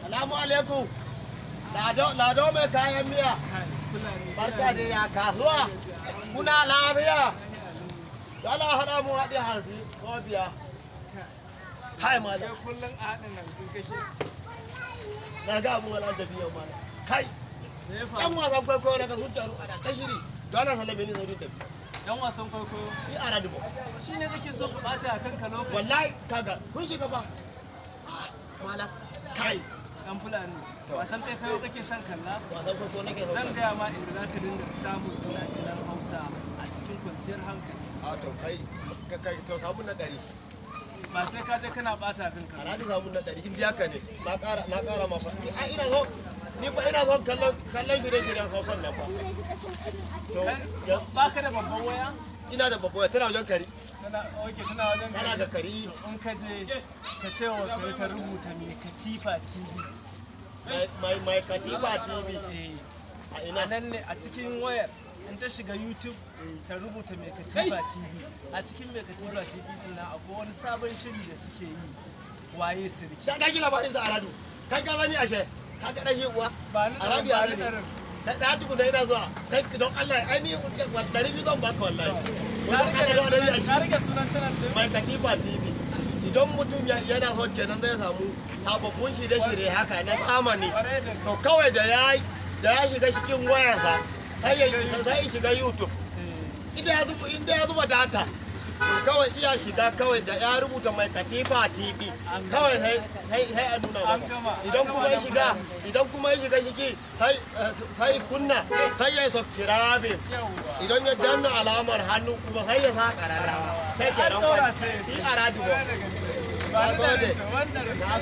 Salamu alaikum. Lado, Lado mai kayan miya. Barka da ya kasuwa. Kuna lafiya? Dala haɗa mu haɗe 50 ko biya. Kai malam. Kullum a haɗin 50 kake. Na ga abun al'ajabi yau, malam. Kai. Me ya Ɗan faru? wasan kwaikwayo daga sun taru ana ta shiri. Dole sallame ni saurin tafi. Yan wasan kwaikwayo. Ni a radibo. Shi ne kake so ka ɓata a kanka lokaci? Wallahi kaga kun shiga ba. Ah, malam. Kai. Dan Fulani. Wasan kwaikwayo kake son kalla? Wasan kwaikwayo nake so. Zan gaya ma inda za ka dinga samun fina-finan Hausa a cikin kwanciyar hankali. A to kai kai to samu na 100. Ba sai ka je kana ɓata kanka A ba. radi samu na 100 in haka ne. Na ƙara ma fa. Ai ina so ni fa ina son kallon shirye-shiryen Hausan nan fa. To Ba ka da babban waya? Ina da babban waya, tana wajen kari. Tana, okay, tana wajen Tana kari. ga kari. In ka je ka ce wa kare ta rubuta Mai Katifa TV. Mai Katifa TV. Eh. A A ina? nan ne a cikin wayar, in ta shiga YouTube ta rubuta Mai Katifa TV. A cikin Mai Katifa TV din nan akwai wani sabon shiri da suke yi, Waye Sirki. Da ji labarin sa aradu. Kai ka gani ashe. Ka ga dan uwa. Ba ni Arabi ɗarin, ba ni arabi. ɗarin. Da tukuna ina zuwa. Kai don Allah ai ni 200 zan baka wallahi. Ka rike sunan channel din? Mai Katifa TV. Idan mutum yana so kenan zai samu sababbin shirye-shirye haka na zamani. Kwarai da To kawai da ya shiga cikin wayarsa sai ya shiga YouTube. Eh, Inda ya zuba data. To kawai iya shiga kawai da ya rubuta Mai Katifa TV. Kawai sai a nuna An maka. gama, an Idan gama kuma ya da shiga Fulani. Idan kuma ya shiga ciki sai kunna sai ya subscribe. Yawwa. Idan ya danna alamar hannu kuma sai ya sa kararrawa. Sai An kenan ɗora sai shi a radio. Kwarai da gaske. Ba ni Na gode. ɗarin to, wannan Na gode.